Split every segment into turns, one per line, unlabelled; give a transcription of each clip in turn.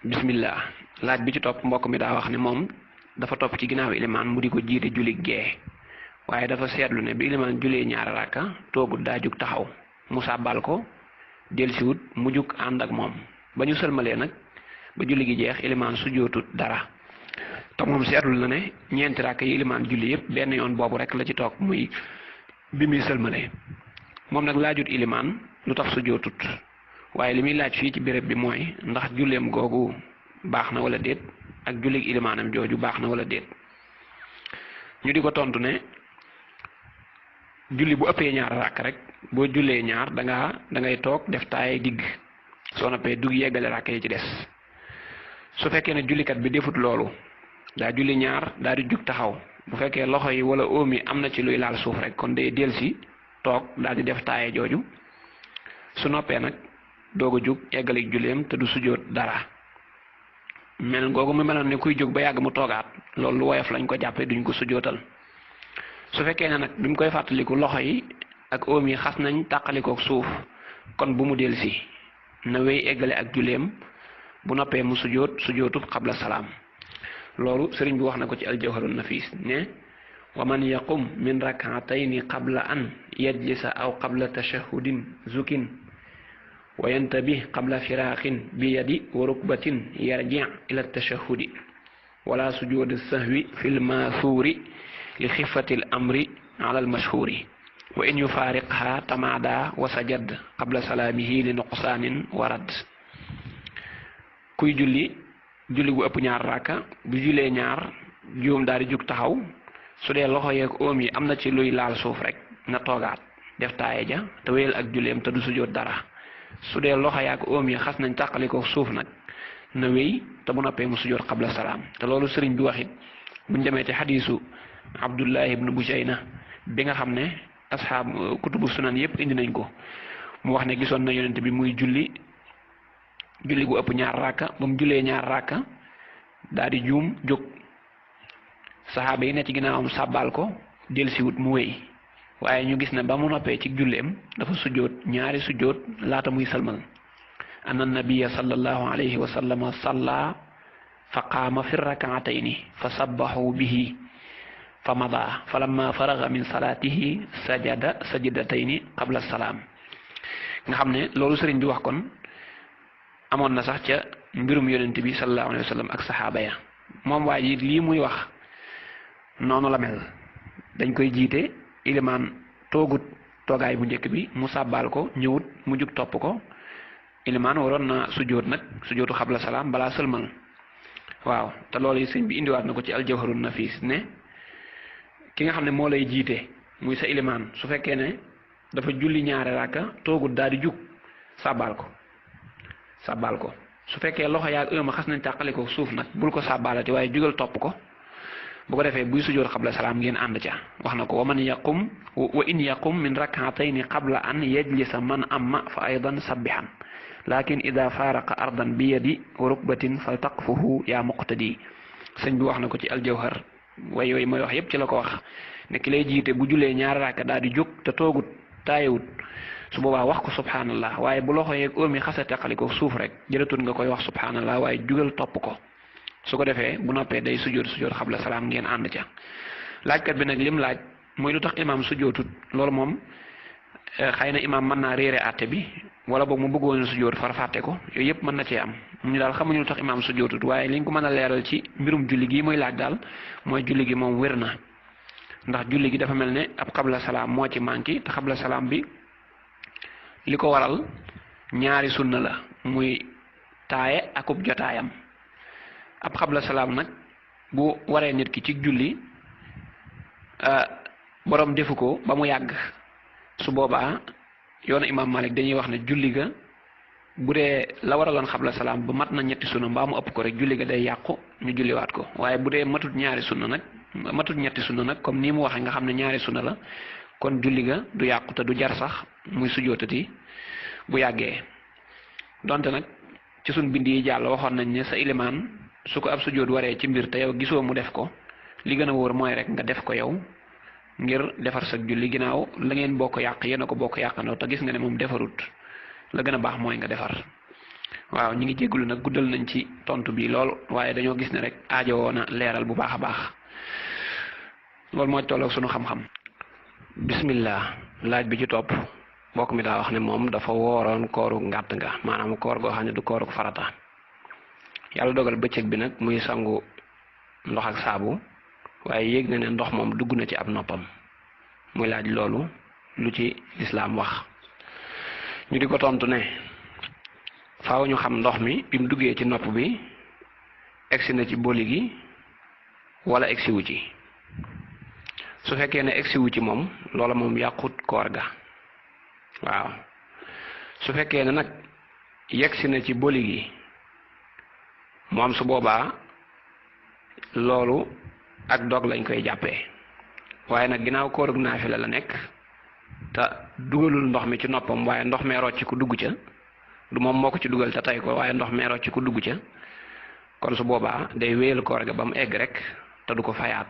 bismillah. Laaj bi ci topp mbokk mi daa wax ne moom dafa topp ci ginnaaw ilimaan mu di ko jiite julli gee waaye dafa seetlu ne bi ilimaan jullee ñaari rakka toogut daa jug taxaw mu sàbbal ko delsiwut mu jug ànd ak moom ba ñu sëlmalee nag ba julli gi jeex ilimaan sujjootut dara te moom seetlu na ne ñeenti rakka yi ilimaan julli yëpp benn yoon boobu rek la ci toog muy bi muy sëlmalee moom nag laajut ilimaan lu tax sujjootut waaye li muy laaj fii ci béréb bi mooy ndax julleem googu baax na wala déet ak jullig ilimaanam jooju baax na wala déet ñu di ko tontu ne julli bu ëppee ñaar rakk rek boo jullee ñaar da ngay toog def taaye digg soo noppee dugg yeggale rakk yi ci des su fekkee ne jullikat bi defut loolu daa julli ñaar daa di jug taxaw bu fekkee loxo yi wala oom yi am na ci luy laal suuf rek kon day delsi toog daal di def taaye jooju su noppee nag doog a jug eggalik julleem te du sujjóot dara mel googu mu meloon ne kuy jóg ba yàgg mu toogaat loolu lu woyof lañ ko jàppee duñ ko sujjóotal su fekkee ne nag bi mu koy fàttaliku loxo yi ak oom yi xas nañ tàqalikook suuf kon bu mu delsi na wéy eggale ak julleem bu noppee mu sujjóotub xabla salaam loolu sëriñ bi wax na ko ci aljawharun nafis ne wa man yaqum min rak'atayni qabla an yajlisa aw qabla tashahhudin zukin wa yantabih qabla firaqin bi yadi wa rukbatin yarji' ila tashahhudi wala sujud sahwi fil mathuri li khifati al amri ala al mashhuri wa in yufariqha tamada wa sajad qabla salamihi li nuqsanin warad kuy julli gu ëpp ñaar raaka bu julee ñaar juum daal di jug taxaw su dee loxo yeeg oom yi am na ci luy laal suuf rek na toogaat def taaye ja te wéyal ak julleem te du sujjóot dara su dee loxo yaag oom yi xas nañ tàqaliko suuf nag na wéy te bu noppee mu sujjóot xabla salaam te loolu sëriñ bi waxit buñ demee ci xadiisu Abdullah ibnu Bujayna bi nga xam ne asxaab kutubu sunan yépp indi nañ ko mu wax ne gisoon na yonent bi muy julli gu ëpp ñaar raaka ba mu jullee ñaar raaka daal di juum jóg saxaaba yi ne ci ginnaawam sàbbaal ko delsiwut mu wéy waaye ñu gis ne ba mu noppee ci julleem dafa sujjóot ñaari sujjóot laata muy salmal anna nabiyya sallallahu alayhi wa sallam salla fa qaama fi rak'atayni fa sabbahu bihi fa mada fa lamma faraga min salatihi sajada sajidatayni qabla salaam nga xam ne loolu sëriñ bi wax kon amoon na sax ca mbirum yonent bi sallallahu alayhi wa sallam ak saxaaba ya moom waa ji lii muy wax noonu la mel dañ koy jiite ilimaan toogut toogaay bu njëkk bi mu sàbbaal ko ñëwut mu jug topp ko ilimaan waroon na sujjóot nag sujjóotu xabla salaam balaa sëlmal waaw te loolu yi sëñ bi indiwaat na ko ci aljawharun nafis ne ki nga xam ne moo lay jiite muy sa ilimaan su fekkee ne dafa julli ñaari raaka toogut daal di jug sàbbaal ko su fekkee loxo yaag ëma xas nañ tàqaliko suuf nag bul ko sàbbaalati waaye jugal topp ko bu ko defee buy sujjóot xabla salaam ngeen ànd ca wax na ko wa in yaqum min rak'atayni qabla an yajlisa man amma fa aydan sabbihan lakin ida faraqa ardan bi yadi wa rukbatin fa taqfuhu ya muqtadi sëñ bi wax na ko ci aljawhar way yooyu mooy wax yépp ci la ko wax ne ki lay jiite bu julee ñaari raaka daal di jóg te toogut taayewut su boobaa wax ko subhanallah waaye bu loxo yeeg oom yi xasa teqaliko suuf rek jërëtut nga koy wax subhanallah waaye jugal topp ko su ko defee bu noppee day sujjóot xabla salaam ngeen ànd ca laajkat bi nag lim laaj mooy lu tax imaam sujjóotut loolu moom xëy na imaam mën naa réere àtte bi wala boog mu bëggoon sujjóot far fàtte ko yooyu yëpp mën na cee am ñu daal xamuñu lu tax imaam sujjóotut waaye liñ ko mën a leeral ci mbirum julli gi mooy laaj daal mooy julli gi moom wér na ndax julli gi dafa mel ne ab xabla salaam moo ci manqué te xabla salaam bi li ko waral ñaari sunna la muy taaye akub jotaayam ab xabla salaam nag bu waree nit ki ci julli borom defu ko ba mu yàgg su boobaa yoonu imaam Malik dañuy wax ne julli ga bu dee la waraloon xabla salaam ba mat na ñetti sunna mbaa mu ëpp ko rek julli ga day yàqu ñu julliwaat ko waaye bu dee matut ñetti sunna nag comme nii mu waxee nga xam ne ñaari sunna la kon julli ga du yàqu te du jar sax muy sujjootati bu yàggee donte nag ci sun bind yi jàll waxoon nañ ne sa ilimaan su ko ab sujjóot waree ci mbir te yow gisoo mu def ko li gën a wóor mooy rek nga def ko yow ngir defar sa julli ginnaaw la ngeen bokk yàq yéen a ko bokk yàqandoo te gis nga ne moom defarut la gën a baax mooy nga defar waaw ñi ngi jéggulu nag guddal nañ ci tontu bi lool waaye dañoo gis ne rek aajo woona leeral bu baax a baax loolu mooy tolloog sunu xam-xam. bismillah laaj bi ci topp mbokk mi daa wax ne moom dafa wooroon kooru ngàtt nga maanaam koor goo xam ne du kooru farata yàlla dogal bëccëg bi nag muy sangu ndox ak saabu waaye yéeg na ne ndox moom dugg na ci ab noppam muy laaj loolu lu ci lislaam wax. ñu di ko tontu ne faaw ñu xam ndox mi bi mu duggee ci nopp bi egsi na ci boli gi wala egsiwu ci. su fekkee ne egsiwu ci moom loola moom yàqut koor ga waaw su fekkee ne nag yegsi na ci boli gi moom su boobaa loolu ak dog lañ koy jàppee waaye nag ginnaaw koorug naafila la nekk te dugalul ndox mi ci noppam waaye ndox mee rocc ku dugg ca du moom moo ko ci dugal te tey ko waaye ndox mee rocc ku dugg ca kon su boobaa day wéyal koor ga ba mu egg rek te du ko fayaat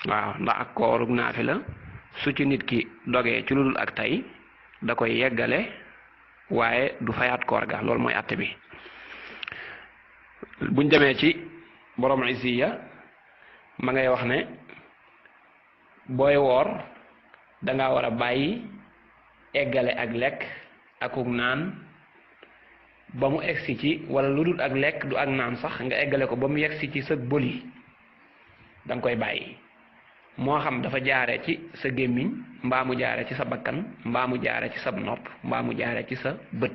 waaw ndax ak koorug naafila su ci nit ki dogee ci lu dul ak tey da koy yeggale waaye du fayaat koor ga loolu mooy àtte bi. buñ demee ci borom isiya ma ngay wax ne booy woor danga war a bàyyi eggale ak lekk akuk naan ba mu egsi ci wala lu dul ak lekk du ak naan sax nga eggale ko ba mu yegsi ci sa boli danga koy bàyyi moo xam dafa jaare ci sa gémmiñ mbaa mu jaare ci sa bakkan mbaa mu jaare ci sa nopp mbaa mu jaare ci sa bët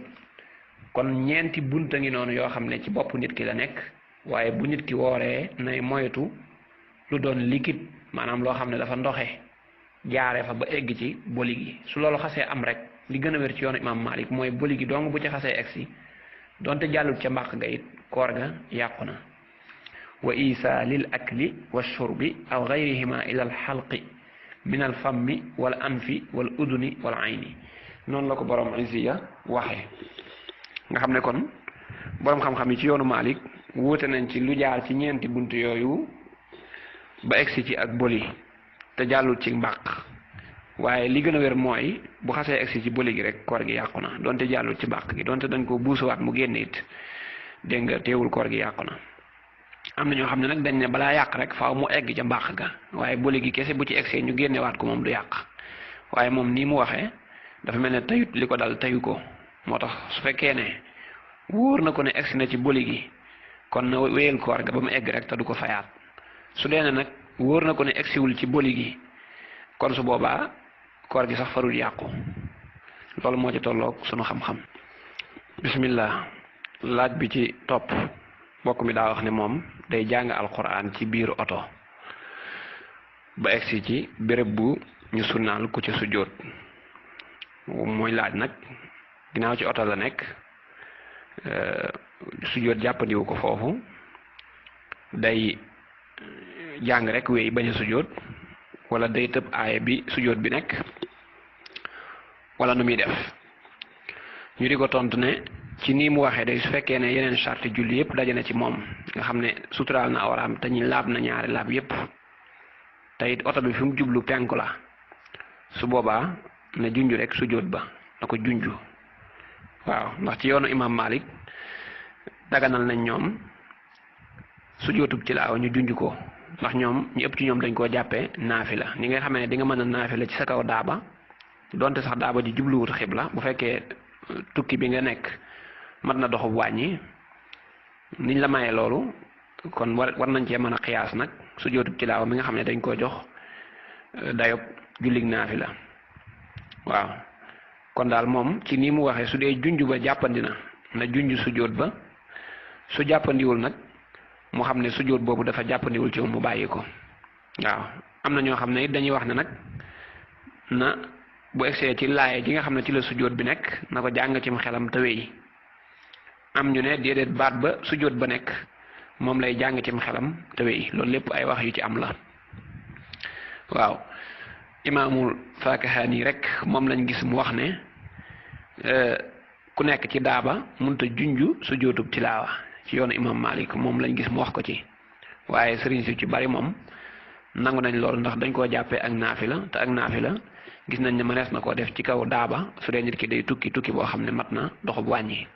kon ñeenti bunta ngi noonu yoo xam ne ci bopp nit ki la nekk waaye bu nit ki wooree nay moytu lu doon liquide maanaam loo xam ne dafa ndoxe jaare fa ba egg ci boli gi su loolu xasee am rek li gën a wér ci yoonu imam Malik mooy boli gi dong bu ci xasee egsi donte jàllut ca mbàq ga it koor ga yàqu na. wa isa lil akli wa shurbi aw gayrihima ila al xalqi min al fammi wal anfi wal uduni wal ayni noonu la ko borom isiya waxee nga xam ne kon borom xam-xam yi ci yoonu Malik wuute nañ ci lu jaar ci ñeenti bunt yooyu ba egsi ci ak boli te jàllul ci mbàq waaye li gën a wér mooy bu xasee egsi ci boli gi rek koor gi yàqu na donte jàllul ci mbàq gi donte dañ ko buusuwaat mu génn it dégg nga teewul koor gi yàqu na. am na ñoo xam ne nag dañ ne balaa yàq rek faaw mu egg ca mbàq ga waaye boli gi kese bu ci egsee ñu génnewaat ko moom du yàq waaye moom nii mu waxee dafa mel ne tayut li ko dal tayu ko moo tax su fekkee ne wóor na ko ne egsi na ci boli gi kon na wéyal koor ga ba mu egg rek te du ko fayaat su dee ne nag wóor na ko ne egsiwul ci boli gi kon su boobaa koor gi sax farul yàqu loolu moo ci tolloog sunu xam-xam. bismillah laaj bi ci topp mbokk mi daa wax ne moom day jàng alquran ci biir oto ba egsi ci béréb bu ñu sunnaal ku ci sujjóot mooy laaj nag ginnaaw ci oto la nekk sujjóot jàppandiwu ko foofu day jàng rek wéy bañ a sujjóot wala day tëb aaya bi sujjóot bi nekk wala nu muy def ñu di ko tontu ne ci nii mu waxee day su fekkee ne yeneen charte julli yépp daje na ci moom nga xam ne suturaal na awraam te ñu laab na ñaari laab yépp te it oto bi fi mu jublu penku la su boobaa na junj rek sujjóot ba na ko junj waaw ndax ci yoonu imam Malik daganal nañ ñoom sujjóotub tilaawa ñu junj ko ndax ñoom ñu ëpp ci ñoom dañ koo jàppee naafila ni nga xamee ne di nga mën a naafila ci sa kaw daaba donte sax daaba ji jubluwut xibla bu fekkee tukki bi nga nekk mat na doxub wàññi niñ la mayee loolu kon war nañ cee mën a xiyaas nag sujjóotub tilaawa mi nga xam ne dañ koo jox dayob jullig naafila waaw kon daal moom ci nii mu waxee su dee junj ba jàppandi na junj sujjóot ba su jàppandiwul nag mu xam ne sujjóot boobu dafa jàppandiwul ci mu bàyyi ko waaw am na ñoo xam ne it dañuy wax ne nag na bu egsee ci laaye ji nga xam ne ci la sujjóot bi nekk na ko jàng cim xelam te wéy am ñu ne déedéet baat ba sujjóot ba nekk moom lay jàng cim xelam te wéy loolu lépp ay wax yu ci am la waaw imaamul Faakihani rek moom lañ gis mu wax ne ku nekk ci daaba munta junj sujjóotub tilaawa ci yoonu imam Malik moom lañ gis mu wax ko ci waaye sëriñ si ci bari moom nangu nañ loolu ndax dañ koo jàppee ak naafila te ak naafila gis nañ ne mënees na koo def ci kaw daaba su dee nit ki day tukki boo xam ne mat na doxub wàññi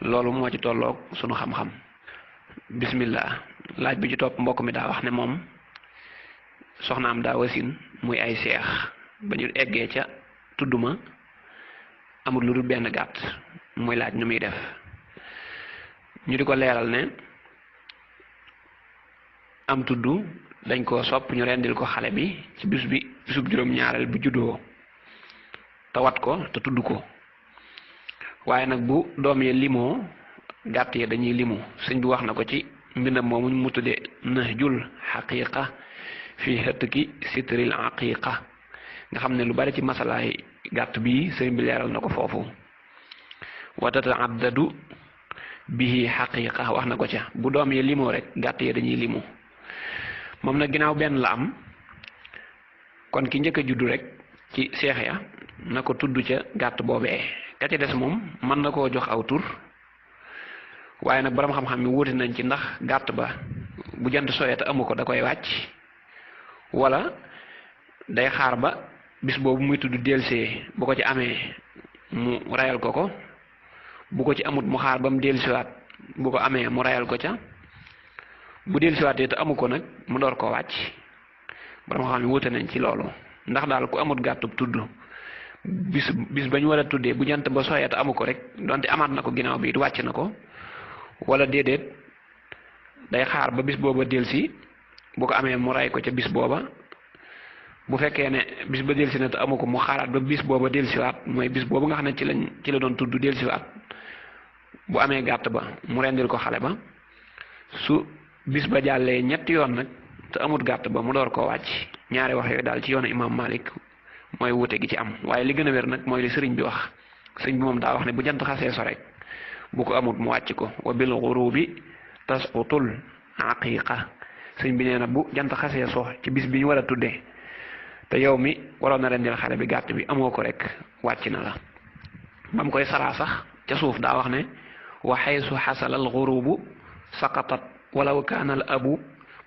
loolu moo ci tolloog sunu xam-xam. bismillah laaj bi ci topp mbokk mi daa wax ne moom soxnaam daa wasin muy ay seex ba ñu eggee ca tudduma amul lu dul benn gàtt muy laaj nu muy def. ñu di ko leeral ne am tudd dañ koo sopp ñu rendil ko xale bi ci bisub juróom-ñaareel bu juddoo te wat ko te tudd ko, waaye nag bu doom yi limoo gàtt yi dañuy limu. sëñ bi wax na ko ci mbindam moomu mu tudde nahjul xaqiqa fi hëtki sitril aqiqa nga xam ne lu bari ci masalaay gàtt bi sëñ bi leeral na ko foofu. wa tata'addadu bihi xaqiqa wax na ko ca bu doom yi limoo rek gàtt yi dañuy limu. moom nag ginnaaw benn la am kon ki njëkk a juddu rek ci seex ya na ko tudd ca gàtt boobee. ka ci des moom mën na koo jox aw tur, waaye nag borom xam-xam mi wuute nañ ci ndax gàtt ba bu jant sooyee te amu ko da koy wàcc wala day xaar ba bis boobu muy tudd delsee bu ko ci amee mu rayal ko bu ko ci amut mu xaar ba mu dellusiwaat bu ko amee mu rayal ko ca bu dellusiwaatee te amu ko nag mu door koo wàcc. borom xam ne wuute nañ ci loolu ndax daal ku amut gàttub tudd bis ba ñu war a tuddee bu jant ba sooyee te amu ko rek donte amaat na ko ginnaaw bi it wàcc na ko, wala déedéet day xaar ba bis booba dellusi bu ko amee mu ray ko ca bis booba. bu fekkee ne bis ba dellusi na te amu ko mu xaaraat ba bis booba dellusiwaat mooy bis boobu nga xam ne ci la doon tudd dellusiwaat. bu amee gàtt ba mu rendil ko xale ba, su bis ba jàllee ñetti yoon nag te amut gàtt ba mu door koo wàcc. ñaari wax yooyu daal ci yoonu imam Malik mooy wute gi ci am, waaye li gën a wér nag mooy li sëriñ bi wax. sëriñ bi moom daa wax ne bu jant xasee so rek bu ko amut mu wàcc ko. wa bil ghurubi tasqutul aqiqa. sëriñ bi nee na bu jant xasee so ci bis bi ñu war a tuddee te yow mi waroon na rendil xale bi gàtt bi amoo ko rek wàcc na la. ba mu koy saraa sax ca suuf daa wax ne wa haysu xasala al ghurubu saqatat walaw kaana al abu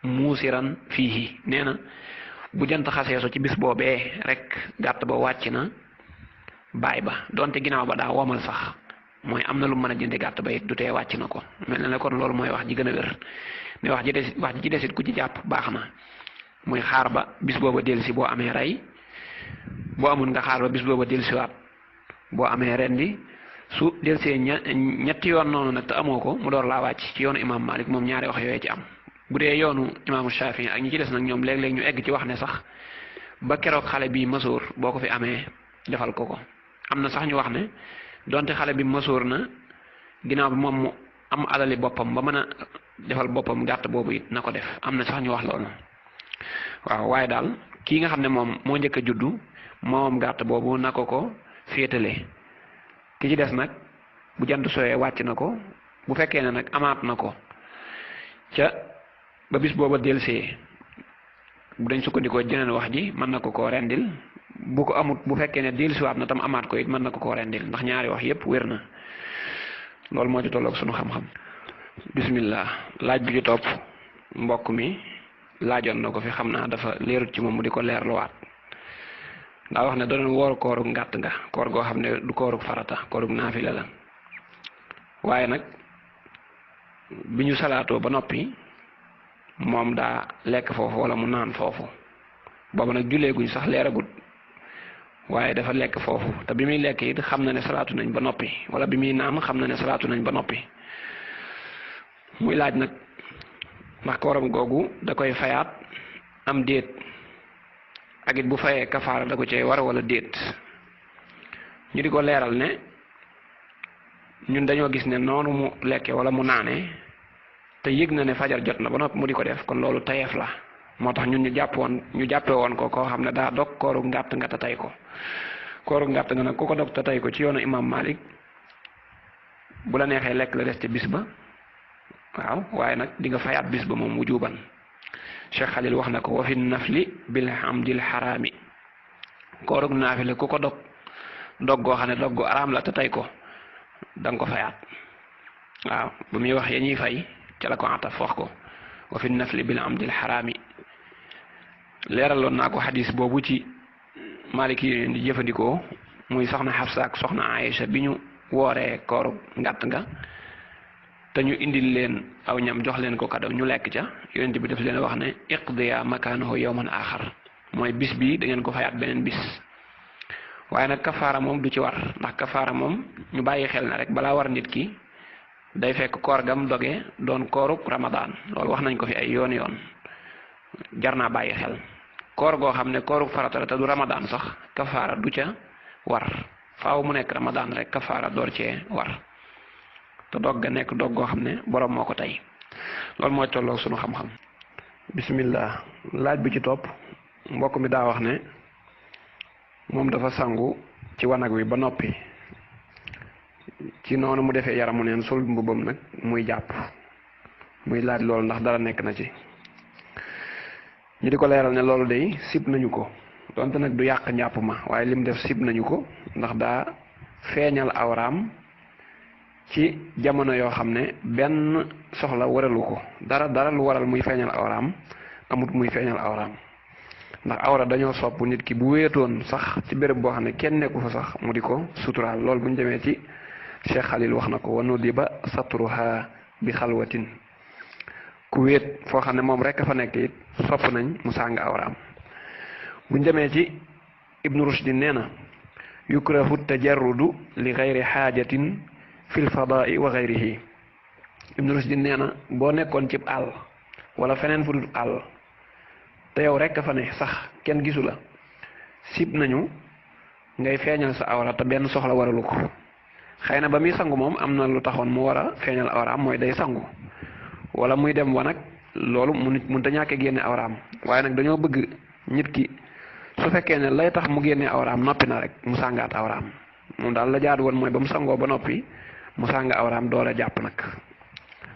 muusiran fiihi. nee na bu jant xasee so ci bis boobee rek gàtt ba wàcc na baay ba donte ginnaaw ba daa womal sax mooy am na lu mën a jënde gàtt ba it du tee wàcc na ko. mel na ne kon loolu mooy wax ji gën a wér ne wax ji desit ku ci jàpp baax na muy xaar ba bis booba dellusi boo amee rey, boo amul nga xaar ba bis booba dellusiwaat boo amee rendi. su delsee ñetti yoon noonu nag te amoo ko mu door laa wàcc. ci yoonu imam Malik moom ñaari wax yooyu ci am. bu dee yoonu imaamu Shafii ak ñi ci des nag ñoom léeg-léeg ñu egg ci wax ne sax ba keroog xale bi masóor boo ko fi amee defal ko. am na sax ñu wax ne donte xale bi masóor na ginnaaw bi moom mu am alali boppam ba mën a defal boppam gàtt boobu it na ko def. am na sax ñu wax loolu. waaw waaye daal kii nga xam ne moom moo njëkk a juddu moom gàtt boobu na ko féetale. ki ci des nag bu jant sooyee wàcc na ko. bu fekkee ne nag amaat na ko ca ba bis booba delsee bu dañ sukkandikoo jeneen wax ji mën na ko rendil. bu ko amut bu fekkee ne dellusiwaat na tam amaat ko it mën na ko rendil ndax ñaari wax yépp wér na. loolu moo ci tolloog sunu xam-xam. bismillah laaj bi ci topp mbokk mi laajoon na ko fi, xam naa dafa leerut ci moom mu di ko leerluwaat. daa wax ne doon wooru koorug ngàtt nga koor goo xam ne du koorug farata koorug naafila la, waaye nag bi ñu salaatoo ba noppi moom daa lekk foofu wala mu naan foofu. boobu nag julleeguñ sax leeragut, waaye dafa lekk foofu te bi muy lekk it xam na ne salaatu nañ ba noppi, wala bi muy naan xam na ne salaatu nañ ba noppi. muy laaj nag ndax kooram googu da koy fayaat am déet, ak it bu fayee kafaara da ko cay war wala déet. ñu di ko leeral ne ñun dañoo gis ne noonu mu lekke wala mu naane te yëg na ne fajar jot na ba noppi mu di ko def, kon loolu tayeef la. moo tax ñun ñu jàppe woon ko koo xam ne daa dog kooru ngàtt nga te tay ko. kooru ngàtt nga nag ku ko dog te tay ko ci yoonu imam Malik bu la neexee lekk la des ca bis ba, waaw, waaye nag di nga fayaat bis ba moom wujuban. Cheikh Khalil wax na ko wa fi nafli bil hamdil xaraami. koorug naafila ku ko dog goo xam ne dog gu araam la te tay ko da nga ko fayaat. waaw bu muy wax ya ñuy fay ca la ko ataf wax ko wa fi nafli bil hamdil xaraami. leeraloon naa ko xadis boobu ci Maliki yi di jëfandikoo muy soxna Xafsa ak soxna Aïcha bi ñu wooree koorug ngàtt nga te ñu indil leen aw ñam jox leen ko cadeau ñu lekk ca yonent bi daf leen wax ne iqdiya makanahu yawman axar mooy bis bi da ngeen ko fayaat beneen bis. waaye nag kafaara moom du ci war ndax kafaara moom ñu bàyyi xel na rek balaa war nit ki day fekk koor gam doge doon kooruk Ramadan loolu wax nañ ko fi ay yoon jar naa bàyyi xel koor goo xam ne kooruk farata la te du Ramadan sax kafaara du ca war faaw mu nekk Ramadan rek kafaara door cee war te dog ga nekk dog goo xam ne borom moo ko tey loolu mooy tolloog sunu xam-xam. bismillah laaj bi ci topp mbokk mi daa wax ne moom dafa sangu ci wanag wi ba noppi ci noonu mu defee yaramu neen sol mbubam nag muy jàpp muy laaj loolu ndax dara nekk na ci ñu di ko leeral ne loolu day sib nañu ko donte nag du yàq njàpp ma waaye lim def sib nañu ko ndax daa feeñal awraam ci jamono yoo xam ne benn soxla waralu ko dara lu waral muy feeñal awraam amut muy feeñal awraam ndax awra dañoo sopp nit ki bu wéetoon sax ci béréb boo xam ne kenn nekku fa sax mu di ko suturaal loolu bu ñu demee ci Cheikh Khalil wax na ko wanu di ba satruha bi xalwatin ku wéet foo xam ne moom rek a fa nekk it sopp nañ mu sàng awraam bu ñu demee ci Ibnu Rushdi nee na yukrahu tajarrudu li gayri xaajatin fil fadaai wa gayrihi Ibnu Rushdi nee na boo nekkoon cib àll wala feneen fu dul àll te yow rek fa ne sax kenn gisu la sib nañu ngay feeñal sa awra te benn soxla waralu ko xëy na ba muy sangu moom am na lu taxoon mu war a feeñal awraam mooy day sangu wala muy dem wanag loolu mun ta ñàkkee génne awraam waaye nag dañoo bëgg nit ki su fekkee ne lay tax mu génne awraam noppi na rek mu sàngaat awraam moom daal la jaadu woon mooy ba mu sangoo ba noppi mu sàng awraam door a jàpp nag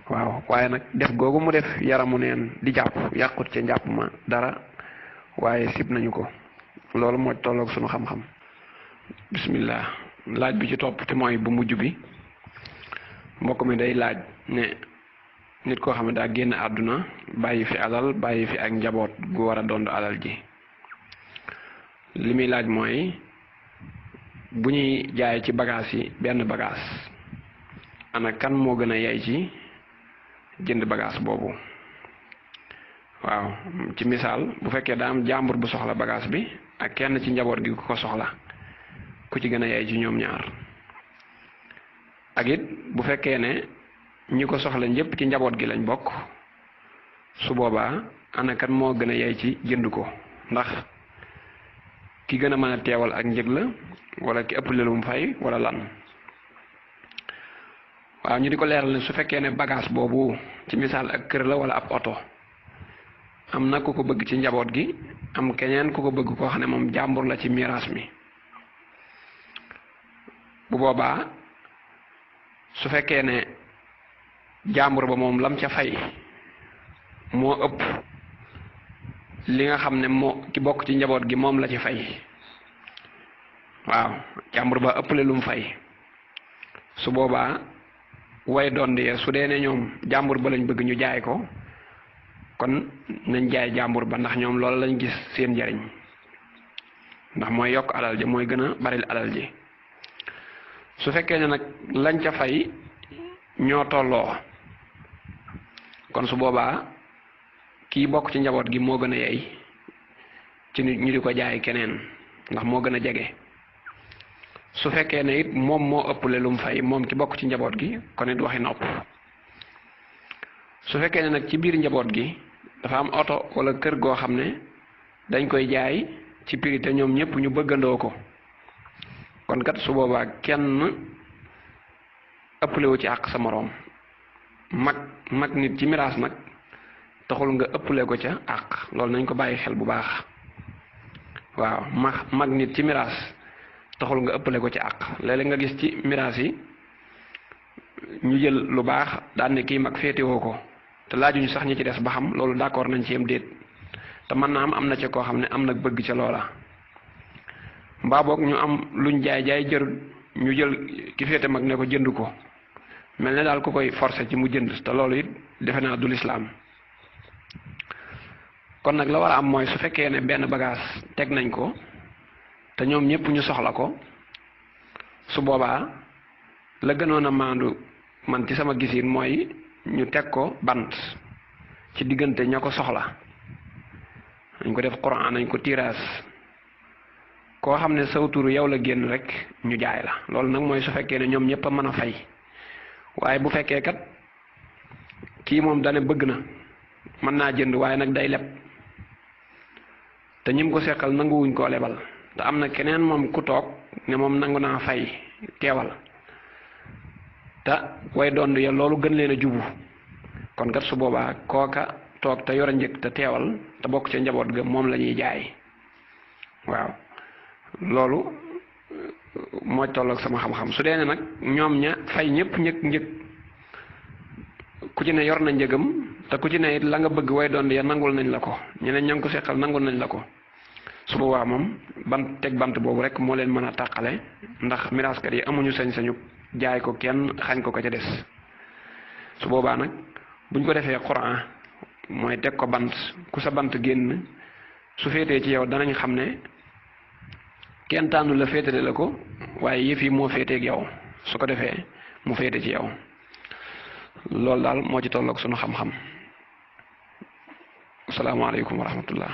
waaw waaye nag def googu mu def yaramu neen di jàpp yàqut ca njàpp ma dara waaye sib nañu ko loolu mooy tolloog sunu xam-xam. bismillah laaj bi ci topp te mooy bu mujj bi mbokk mi day laaj ne nit koo xam ne daa génn àdduna bàyyi fi alal bàyyi fi ak njaboot gu war a doon alal ji li muy laaj mooy bu ñuy jaay ci bagage yi benn bagage ana kan moo gën a yey ci jënd bagage boobu. waaw ci misaal bu fekkee daa am jàmbur bu soxla bagage bi ak kenn ci njaboot gi ku ko soxla ku ci gën a yey ci ñoom ñaar ak it bu fekkee ne ñi ko soxla ñëpp ci njaboot gi lañ bokk su boobaa ana kan moo gën a yey ci jënd ko ndax ki gën a mën a teewal ak njëg la wala ki ëpp lelum fay wala lan. waaw ñu di ko leeral ne su fekkee ne bagage boobu ci misaal ak kër la wala ab oto am na ku ko bëgg ci njaboot gi am keneen ku ko bëgg koo xam ne moom jàmbur la ci miraas mi bu boobaa su fekkee ne jàmbur ba moom lam ca fay moo ëpp li nga xam ne moo ki bokk ci njaboot gi moom la ci fay waaw jàmbur ba ëpple lu mu fay su boobaa way doon di su dee ne ñoom jàmbur ba lañ bëgg ñu jaay ko kon nañ jaay jàmbur ba ndax ñoom loolu lañ gis seen njariñ ndax mooy yokk alal ji mooy gën a baril alal ji su fekkee ne nag lañ ca fay ñoo tolloo kon su boobaa kii bokk ci njaboot gi moo gën a yey ci nit ñu di ko jaay keneen ndax moo gën a jege su fekkee ne it moom moo ëpple lu mu fay moom ki bokk ci njaboot gi kon it waxi nopp su fekkee ne nag ci biir njaboot gi dafa am oto wala kër goo xam ne dañ koy jaay ci prix te ñoom ñëpp ñu bëggandoo ko kon kat su boobaa kenn ëpplewu ci àq sa moroom mag nit ci miraas nag taxul nga ëpple ko ca àq loolu nañ ko bàyyi xel bu baax waaw mag nit ci miraas taxul nga ëppale ko ci àq léeg-léeg nga gis ci miraas yi ñu jël lu baax daan ne kii mag féetewoo ko te laajuñu sax ñi ci des ba xam loolu d'accord nañ ci yem déet te mën naa am na ca koo xam ne am nag bëgg ca loola mbaa boog ñu am luñ jaay jërul ñu jël ki féete mag ne ko jënd ko mel ne daal ku koy forcer ci mu jënd te loolu it defe naa du lislaam kon nag la war a am mooy su fekkee ne benn bagage teg nañ ko te ñoom ñëpp ñu soxla ko su boobaa la gënoon a maandu man ci sama gisin mooy ñu teg ko bant ci diggante ña ko soxla nañ ko def Quran nañ ko tiraas koo xam ne saw tur yow la génn rek ñu jaay la loolu nag mooy su fekkee ne ñoom ñëpp a mën a fay waaye bu fekkee kat kii moom dane bëgg na mën naa jënd waaye nag day leb te ñim ko seqal nanguwuñ koo lebal te am na keneen moom ku toog ne moom nangu naa fay teewal te way doon ya loolu gën leen a jubu kon kat su boobaa kooka toog te yore njëg te teewal te bokk ca njaboot ga moom la ñuy jaay waaw loolu moo tolloog sama xam-xam su dee ne nag ñoom ña fay ñëpp njëg ku ci ne yor na njëgam te ku ci ne it la nga bëgg way doon ya nangul nañ la ko ñeneen ña ngi ko seqal nangul nañ la ko su boobaa moom teg bant boobu rek moo leen mën a tàqale ndax miraaskat yi amuñu sañ-sañu jaay ko kenn xañ ko ca des su boobaa nag buñ ko defee Quran mooy teg ko bant ku sa bant génn su féetee ci yow danañ xam ne kenn tànnu la féetale la ko waaye yëf yi moo féeteeg yow su ko defee mu féete ci yow loolu daal moo ci tolloog sunu xam-xam asalaamaaleykum wa rahmatullah